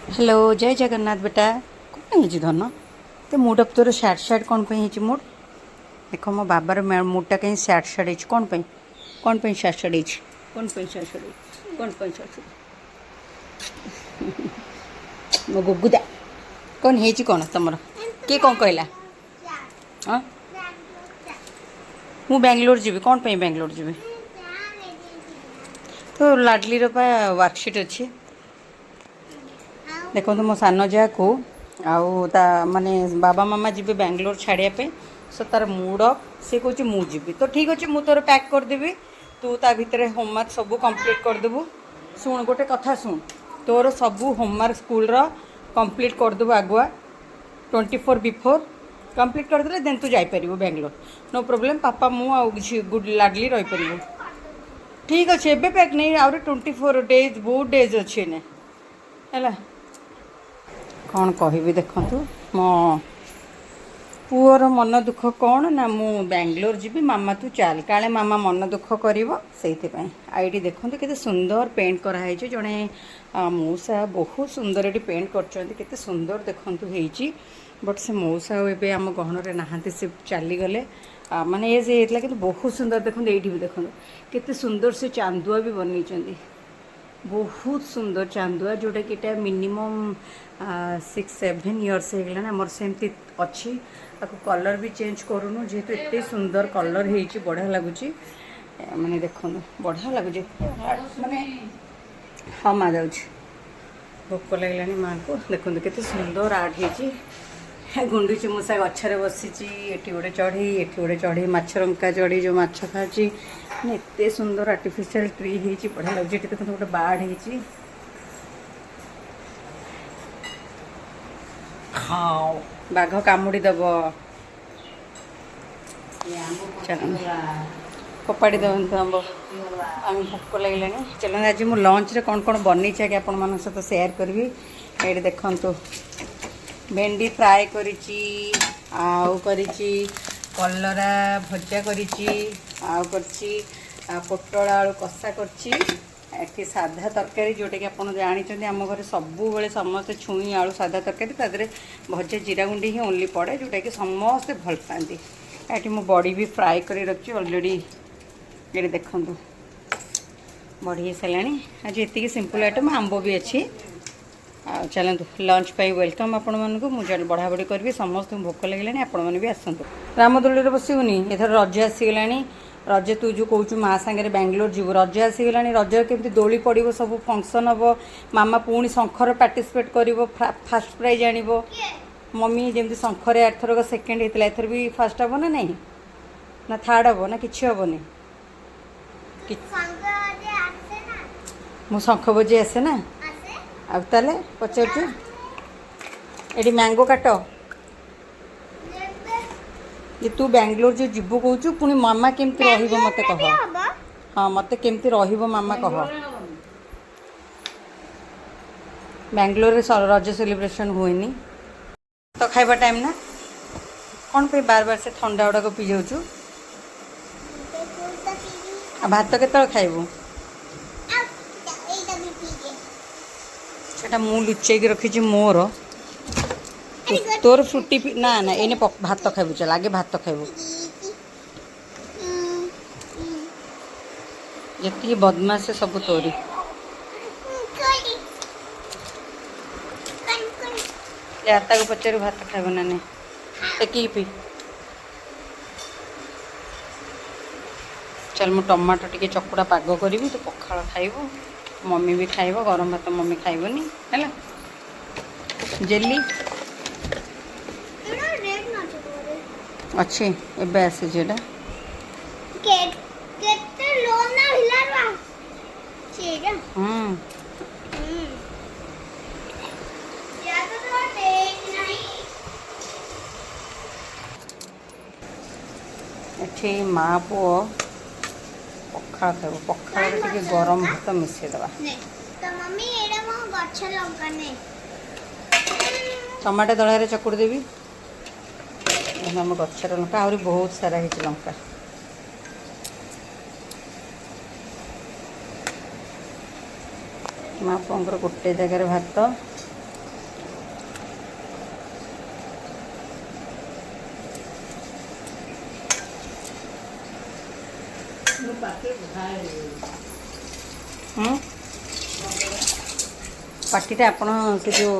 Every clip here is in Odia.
ହ୍ୟାଲୋ, ଜୟ ଜଗନ୍ନାଥ ବେଟା। କ'ଣ ହେଇଛି ଧନ? ତ ମୁଡ୍ ଅଫ୍ ତୋର ସ୍ୟାଡ଼ ସ୍ୟାଡ଼ କ'ଣ ପାଇଁ ହେଇଛି ମୁଡ୍? ଦେଖ, ମୋ ବାବାର ମୁଡ୍ଟା କାହିଁ ସ୍ୟାଡ଼ ସ୍ୟାଡ଼ ହେଇଛି? କ'ଣ ପାଇଁ, କ'ଣ ପାଇଁ ସ୍ୟାଡ଼ ସ୍ୟାଡ଼ ହେଇଛି? କ'ଣ ପାଇଁ ସ୍ୟାଡ଼ ସ୍ୟାଡ଼ ହେଇଛି? କ'ଣ ପାଇଁ ସ୍ୟାଡ଼ ସ୍ୟାଡ଼? ମୋ ଗୁଗୁଦା, କ'ଣ ହେଇଛି? କ'ଣ ତମର କିଏ କ'ଣ କହିଲା? ହଁ, ମୁଁ ବାଙ୍ଗାଲୋର ଯିବି। କ'ଣ ପାଇଁ ବାଙ୍ଗାଲୋର ଯିବି? ତ ଲାଡ଼ଲିର ପା ୱାର୍କସିଟ୍ ଅଛି। ଦେଖନ୍ତୁ, ମୋ ସାନ ଯାଆକୁ ଆଉ ତା ମାନେ ବାବା ମାମା ଯିବେ ବାଙ୍ଗାଲୋର ଛାଡ଼ିବା ପାଇଁ। ସୋ ତାର ମୁଡ୍ ଅଫ୍। ସେ କହୁଛି ମୁଁ ଯିବି। ତ ଠିକ୍ ଅଛି, ମୁଁ ତୋର ପ୍ୟାକ୍ କରିଦେବି, ତୁ ତା ଭିତରେ ହୋମୱାର୍କ ସବୁ କମ୍ପ୍ଲିଟ୍ କରିଦେବୁ। ଶୁଣ, ଗୋଟେ କଥା ଶୁଣ, ତୋର ସବୁ ହୋମୱାର୍କ ସ୍କୁଲର କମ୍ପ୍ଲିଟ୍ କରିଦେବୁ ଆଗୁଆ। 24 ବିଫୋର୍ କମ୍ପ୍ଲିଟ୍ କରିଦେଲେ ଦେନ୍ ତୁ ଯାଇପାରିବୁ ବାଙ୍ଗାଲୋର, ନୋ ପ୍ରୋବ୍ଲେମ୍। ପାପା, ମୁଁ ଆଉ କିଛି ଗୁଡ୍ ଲାଡ଼ଲି ରହିପାରିବୁ। ଠିକ୍ ଅଛି, ଏବେ ପ୍ୟାକ୍ ନେଇ ଆହୁରି 24 ଡେଜ୍, ବହୁତ ଡେଜ୍ ଅଛି ଏନେ। ହେଲା, କ'ଣ କହିବି? ଦେଖନ୍ତୁ, ମୋ ପୁଅର ମନ ଦୁଃଖ କ'ଣ ନା, ମୁଁ ବାଙ୍ଗାଲୋର ଯିବି ମାମା, ତୁ ଚାଲ। କାଳେ ମାମା ମନ ଦୁଃଖ କରିବ, ସେଇଥିପାଇଁ। ଆଉ ଏଇଠି ଦେଖନ୍ତୁ, କେତେ ସୁନ୍ଦର ପେଣ୍ଟ କରାହେଇଛି। ଜଣେ ମଉସା ବହୁତ ସୁନ୍ଦର ଏଠି ପେଣ୍ଟ କରିଛନ୍ତି। କେତେ ସୁନ୍ଦର ଦେଖନ୍ତୁ ହେଇଛି। ବଟ୍ ସେ ମଉସା ଆଉ ଏବେ ଆମ ଗହଣରେ ନାହାନ୍ତି, ସେ ଚାଲିଗଲେ। ମାନେ ଏଜ୍ ହେଇଯାଇଥିଲା, କିନ୍ତୁ ବହୁତ ସୁନ୍ଦର। ଦେଖନ୍ତୁ, ଏଇଠି ବି ଦେଖନ୍ତୁ, କେତେ ସୁନ୍ଦର ସେ ଚାନ୍ଦୁଆ ବି ବନେଇଛନ୍ତି। ବହୁତ ସୁନ୍ଦର ଚାନ୍ଦୁଆ, ଯେଉଁଟାକି ଏଇଟା ମିନିମମ୍ 6-7 ଇୟର୍ସ ହେଇଗଲାଣି, ଆମର ସେମିତି ଅଛି। ତାକୁ କଲର୍ ବି ଚେଞ୍ଜ କରୁନୁ, ଯେହେତୁ ଏତେ ସୁନ୍ଦର କଲର୍ ହେଇଛି, ବଢ଼ିଆ ଲାଗୁଛି। ମାନେ ଦେଖନ୍ତୁ, ବଢ଼ିଆ ଲାଗୁଛି ମାନେ। ହଁ ମା, ଯାଉଛି, ଭୋକ ଲାଗିଲାଣି ମାଆକୁ। ଦେଖନ୍ତୁ, କେତେ ସୁନ୍ଦର ଆର୍ଟ ହେଇଛି। ଗୁଣ୍ଡୁଚି ମୂଷା ଗଛରେ ବସିଛି। ଏଠି ଗୋଟେ ଚଢ଼େଇ, ଏଠି ଗୋଟେ ଚଢ଼େଇ, ମାଛରଙ୍କା ଚଢ଼େଇ ଯେଉଁ ମାଛ ଖାଉଛି। ମାନେ ଏତେ ସୁନ୍ଦର ଆର୍ଟିଫିସିଆଲ ଟ୍ରି ହେଇଛି, ବଢ଼ିଆ ଲାଗୁଛି। ଏଠି ଦେଖନ୍ତୁ, ଗୋଟେ ବାର୍ଡ ହେଇଛି। ଖାଅ, ବାଘ କାମୁଡ଼ି ଦେବ। ଚାଲନ୍ତୁ, ଫୋପାଡ଼ି ଦେବନ୍ତୁ ଆମ୍ବ। ଆମେ ଭୋକ ଲାଗିଲାଣି। ଚାଲନ୍ତୁ, ଆଜି ମୁଁ ଲଞ୍ଚରେ କ'ଣ କ'ଣ ବନେଇଛି ଆଗେ ଆପଣମାନଙ୍କ ସହିତ ସେୟାର କରିବି। ଏଇଠି ଦେଖନ୍ତୁ, ଭେଣ୍ଡି ଫ୍ରାଏ କରିଛି, ଆଉ କରିଛି କଲରା ଭଜା କରିଛି, ଆଉ କରିଛି ପୋଟଳ ଆଳୁ କଷା କରିଛି। ଏଠି ସାଧା ତରକାରୀ, ଯେଉଁଟାକି ଆପଣ ଜାଣିଛନ୍ତି, ଆମ ଘରେ ସବୁବେଳେ ସମସ୍ତେ ଛୁଇଁ ଆଳୁ ସାଧା ତରକାରୀ, ତା ଦେହରେ ଭଜା ଜିରା ଗୁଣ୍ଡି ହିଁ ଓନ୍ଲି ପଡ଼େ, ଯେଉଁଟାକି ସମସ୍ତେ ଭଲ ପାଆନ୍ତି। ଏଠି ମୁଁ ବଡ଼ି ବି ଫ୍ରାଏ କରି ରଖିଛି ଅଲରେଡ଼ି। ଏଠି ଦେଖନ୍ତୁ, ବଡ଼ି ହେଇସାରିଲାଣି। ଆଜି ଏତିକି ସିମ୍ପଲ୍ ଆଇଟମ୍, ଆମ୍ବ ବି ଅଛି। ଆଉ ଚାଲନ୍ତୁ, ଲଞ୍ଚ ପାଇଁ welcome ଆପଣମାନଙ୍କୁ। ମୁଁ ବଢ଼ାବଢ଼ି କରିବି, ସମସ୍ତଙ୍କୁ ଭୋକ ଲାଗିଲାଣି, ଆପଣମାନେ ବି ଆସନ୍ତୁ। ରାମଦୋଳିରେ ବସିବୁନି ଏଥର? ରଜ ଆସିଗଲାଣି। ରଜ, ତୁ ଯେଉଁ କହୁଛୁ ମା ସାଙ୍ଗରେ ବାଙ୍ଗାଲୋର ଯିବୁ, ରଜ ଆସିଗଲାଣି। ରଜରେ କେମିତି ଦୋଳି ପଡ଼ିବ, ସବୁ ଫଙ୍କସନ୍ ହେବ। ମାମା ପୁଣି ଶଙ୍ଖରେ ପାର୍ଟିସିପେଟ୍ କରିବ, ଫାର୍ଷ୍ଟ ପ୍ରାଇଜ୍ ଆଣିବ। ମମି ଯେମିତି ଶଙ୍ଖରେ ଆରଥରକ ସେକେଣ୍ଡ ହେଇଥିଲା, ଏଥର ବି ଫାର୍ଷ୍ଟ ହେବ ନା ନାହିଁ, ନା ଥାର୍ଡ଼ ହେବ, ନା କିଛି ହେବନି? ମୁଁ ଶଙ୍ଖ ବଜେଇ ଆସେ ନା? ଆଉ ତାହେଲେ ପଚାରୁଛୁ? ଏଠି ମ୍ୟାଙ୍ଗୋ କାଟ ଯେ। ତୁ ବାଙ୍ଗାଲୋର ଯେଉଁ ଯିବୁ କହୁଛୁ, ପୁଣି ମାମା କେମିତି ରହିବ ମୋତେ କହ। ହଁ, ମୋତେ କେମିତି ରହିବ ମାମା କହ। ବାଙ୍ଗାଲୋରରେ ରଜ ସେଲିବ୍ରେସନ୍ ହୁଏନି ତ। ଖାଇବା ଟାଇମ୍ ନା? କ'ଣ ପାଇଁ ବାର ବାର ସେ ଥଣ୍ଡା ଗୁଡ଼ାକ ପିଇ ଯାଉଛୁ? ଆଉ ଭାତ କେତେବେଳେ ଖାଇବୁ? ସେଟା ମୁଁ ଲୁଚେଇକି ରଖିଛି ମୋର। ତୋର ଫ୍ରୁଟି ନା ନା, ଏଇନେ ଭାତ ଖାଇବୁ। ଚାଲ, ଆଗେ ଭାତ ଖାଇବୁ। ଯେତିକି ବଦମାସ ସବୁ ତୋରି। ତାକୁ ପଚାରୁ ଭାତ ଖାଇବ ନା ନାଇଁ। ଟେକିକି ପି। ଚାଲ, ମୁଁ ଟମାଟୋ ଟିକେ ଚକୁଡ଼ା ପାଗ କରିବି, ତୁ ପଖାଳ ଖାଇବୁ, ମମି ବି ଖାଇବ। ଗରମ ଭାତ ମମି ଖାଇବନି। ହେଲା, ଜେଲି ଅଛି, ଏବେ ଆସିଛି ଏଇଟା। କେତେ ଲୋନ ହେଲା। ହୁଁ। ହୁଁ। ଏଠି ମା ପୁଅ ପଖାଳ ଖାଇବୁ। ପଖାଳରେ ଟିକେ ଗରମ ଭାତ ମିଶେଇଦେବା। ତ ମମି, ଏଇଟା ମୋ ଗଛ ଲଙ୍କା ନେ। ଟମାଟୋ ଦଳାରେ ଚକୁଡ଼ି ଦେବି। ଆମ ଗଛର ଲଙ୍କା ଆହୁରି ବହୁତ ସାରା ହେଇଛି ଲଙ୍କା। ମା ପୁଅଙ୍କର ଗୋଟେ ଜାଗାରେ ଭାତ। ହୁଁ, ପାଟିଟା ଆପଣ ସେ ଯେଉଁ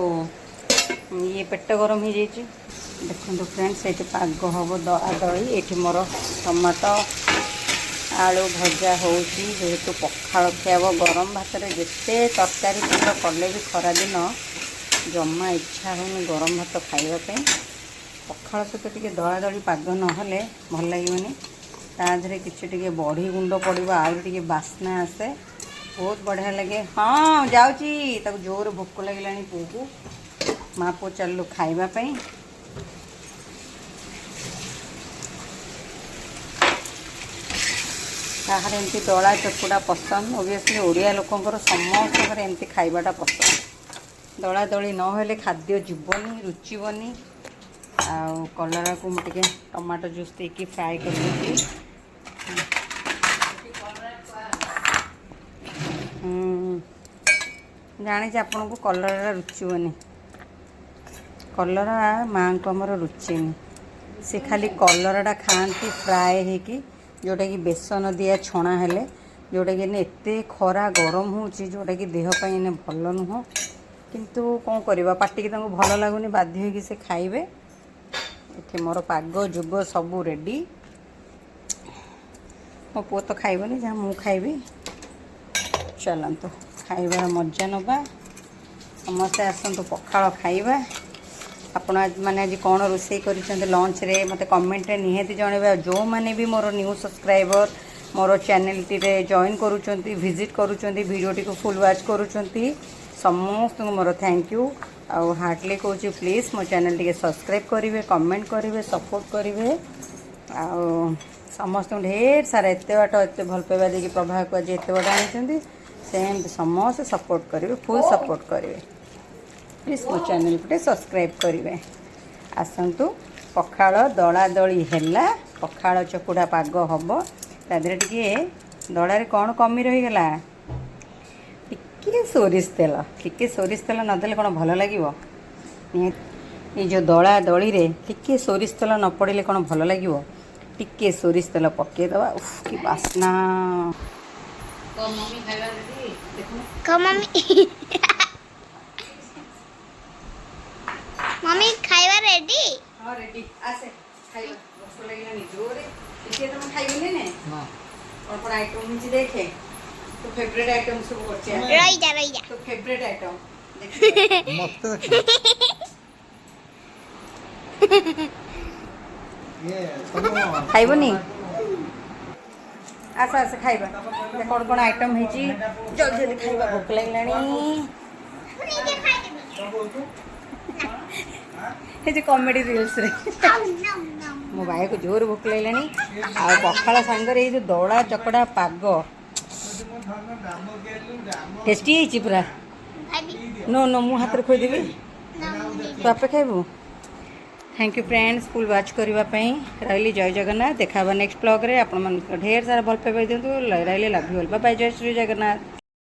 ଇଏ ପେଟ ଗରମ ହେଇଯାଇଛି। ଦେଖନ୍ତୁ ଫ୍ରେଣ୍ଡସ୍, ଏଇଠି ପାଗ ହେବ ଦଳା ଦଳି। ଏଇଠି ମୋର ଟମାଟୋ ଆଳୁ ଭଜା ହେଉଛି। ଯେହେତୁ ପଖାଳ ଖିଆ ହେବ, ଗରମ ଭାତରେ ଯେତେ ତରକାରୀ ପତ୍ର କଲେ ବି ଖରାଦିନ ଜମା ଇଚ୍ଛା ହେଉନି ଗରମ ଭାତ ଖାଇବା ପାଇଁ। ପଖାଳ ସହିତ ଟିକେ ଦଳା ଦଳି ପାଗ ନହେଲେ ଭଲ ଲାଗିବନି। ତା ଦେହରେ କିଛି ଟିକେ ବଢ଼ି ଗୁଣ୍ଡ ପଡ଼ିବ, ଆହୁରି ଟିକେ ବାସ୍ନା ଆସେ, ବହୁତ ବଢ଼ିଆ ଲାଗେ। ହଁ, ଯାଉଛି। ତାକୁ ଜୋରେ ଭୋକ ଲାଗିଲାଣି ପୁଅକୁ। ମା ପୁଅ ଚାଲିଲୁ ଖାଇବା ପାଇଁ। କାହାର ଏମିତି ଦଳା ଚକୁଡ଼ା ପସନ୍ଦ? ଓବିୟସଲି ଓଡ଼ିଆ ଲୋକଙ୍କର ସମସ୍ତଙ୍କର ଏମିତି ଖାଇବାଟା ପସନ୍ଦ। ଦଳା ଦଳି ନହେଲେ ଖାଦ୍ୟ ଯିବନି, ରୁଚିବନି। ଆଉ କଲରାକୁ ମୁଁ ଟିକେ ଟମାଟୋ ଜୁସ୍ ଦେଇକି ଫ୍ରାଏ କରିଦେଇଛି। ଜାଣିଛି ଆପଣଙ୍କୁ କଲରା ରୁଚିବନି। କଲରା ମାଆଙ୍କୁ ଆମର ରୁଚେନି। ସେ ଖାଲି କଲରାଟା ଖାଆନ୍ତି ଫ୍ରାଏ ହେଇକି, ଯେଉଁଟାକି ବେସନ ଦିଆ ଛଣା ହେଲେ, ଯେଉଁଟାକି ଏଇନେ ଏତେ ଖରା ଗରମ ହେଉଛି, ଯେଉଁଟାକି ଦେହ ପାଇଁ ଏଇନେ ଭଲ ନୁହଁ। କିନ୍ତୁ କ'ଣ କରିବା, ପାଟିକି ତାଙ୍କୁ ଭଲ ଲାଗୁନି, ବାଧ୍ୟ ହେଇକି ସେ ଖାଇବେ। ଏଠି ମୋର ପାଗ ଯୁଗ ସବୁ ରେଡ଼ି। ମୋ ପୁଅ ତ ଖାଇବନି, ଯାହା ମୁଁ ଖାଇବି। ଚାଲନ୍ତୁ, ଖାଇବାର ମଜା ନେବା। ସମସ୍ତେ ଆସନ୍ତୁ, ପଖାଳ ଖାଇବା। ଆପଣ ମାନେ ଆଜି କ'ଣ ରୋଷେଇ କରିଛନ୍ତି ଲଞ୍ଚରେ, ମୋତେ କମେଣ୍ଟରେ ନିହାତି ଜଣାଇବେ। ଆଉ ଯେଉଁମାନେ ବି ମୋର ନ୍ୟୁ ସବସ୍କ୍ରାଇବର ମୋର ଚ୍ୟାନେଲଟିରେ ଜଏନ୍ କରୁଛନ୍ତି, ଭିଜିଟ୍ କରୁଛନ୍ତି, ଭିଡ଼ିଓଟିକୁ ଫୁଲ୍ ୱାଚ୍ କରୁଛନ୍ତି, ସମସ୍ତଙ୍କୁ ମୋର thank you. ଆଉ ହାର୍ଟଲି କହୁଛି, ପ୍ଲିଜ୍ ମୋ ଚ୍ୟାନେଲ୍ ଟିକେ ସବସ୍କ୍ରାଇବ୍ କରିବେ, କମେଣ୍ଟ କରିବେ, ସପୋର୍ଟ କରିବେ। ଆଉ ସମସ୍ତଙ୍କୁ ଢେର ସାରା ଏତେ ବାଟ ଏତେ ଭଲ ପାଇବା ଦେଇକି ପ୍ରଭାକୁ ଆଜି ଏତେ ବାଟ ଆଣିଛନ୍ତି, ସେମିତି ସମସ୍ତେ ସପୋର୍ଟ କରିବେ, ଫୁଲ୍ ସପୋର୍ଟ କରିବେ। ପ୍ଲିଜ୍ ମୋ ଚ୍ୟାନେଲ୍କୁ ଟିକେ ସବସ୍କ୍ରାଇବ୍ କରିବେ। ଆସନ୍ତୁ, ପଖାଳ ଦଳା ଦଳି ହେଲା, ପଖାଳ ଚକୁଡ଼ା ପାଗ ହେବ। ତା ଦେହରେ ଟିକେ ଦଳାରେ କ'ଣ କମି ରହିଗଲା? ଟିକେ ସୋରିଷ ତେଲ। ଟିକେ ସୋରିଷ ତେଲ ନଦେଲେ କ'ଣ ଭଲ ଲାଗିବ? ନିହାତି ଏଇ ଯେଉଁ ଦଳା ଦଳିରେ ଟିକେ ସୋରିଷ ତେଲ ନ ପଡ଼ିଲେ କ'ଣ ଭଲ ଲାଗିବ? ଟିକେ ସୋରିଷ ତେଲ ପକାଇଦେବା। ଉଫ୍, କି ବାସ୍ନା! ମମି, ଖାଇବା ରେଡ଼ି, ଦେଖୁନ। କହ ମମି, ମମି, ଖାଇବା ରେଡି? ହଁ, ରେଡି। ଆସେ ଖାଇବା, ଭୋକ ଲାଗିଲାଣି ଜୋରେ। ଟିକେ ତମେ ଖାଇବନି ନା? କ'ଣ କ'ଣ ଆଇଟମ୍ ହେଇଛି ଦେଖେ। ତୋ ଫେଭରେଟ୍ ଆଇଟମ୍ ସବୁ କରିଛି। ରହିଯା, ରହିଯା। ତୋ ଫେଭରେଟ୍ ଆଇଟମ୍। ମତେ ଦେଖ ଇଏ ତମ। ଖାଇବନି? ଆସ, ଆସ, ଖାଇବା। କ'ଣ କ'ଣ ଆଇଟମ୍ ହେଇଛି, ଜଲ୍ଦି ଜଲ୍ଦି ଖାଇବା, ଭୋକ ଲାଗିଲାଣି। ମୁଁ ନିଜେ ଖାଇଦେବି। ଏ ଯେ କମେଡ଼ି ରିଲ୍ସରେ। ନମ୍ ନମ୍ ନମ୍। ମୋ ଭାଇକୁ ଜୋର ଭୋକ ଲାଗିଲାଣି। ଆଉ ପଖାଳ ସାଙ୍ଗରେ ଏଇ ଯେଉଁ ଦଳା ଚକଡ଼ା ପାଗ ଟେଷ୍ଟି ହେଇଛି ପୁରା। ଖାଇବି। ନୋ ନୋ, ମୁଁ ହାତରେ ଖୋଇଦେବି। ନା, ମୁଁ ନିଜେ। ତୁ ଆପେ ଖାଇବୁ। Thank you friends, full watch କରିବା ପାଇଁ। ରହିଲି, ଜୟ ଜଗନ୍ନାଥ। ଦେଖା ହେବା ନେକ୍ସଟ ବ୍ଲଗ୍ରେ। ଆପଣମାନଙ୍କ ଢେର ସାରା ଭଲ ପାଇବା ଦିଅନ୍ତୁ। ରହିଲି, love you all, bye, Jay Shri Jagannath.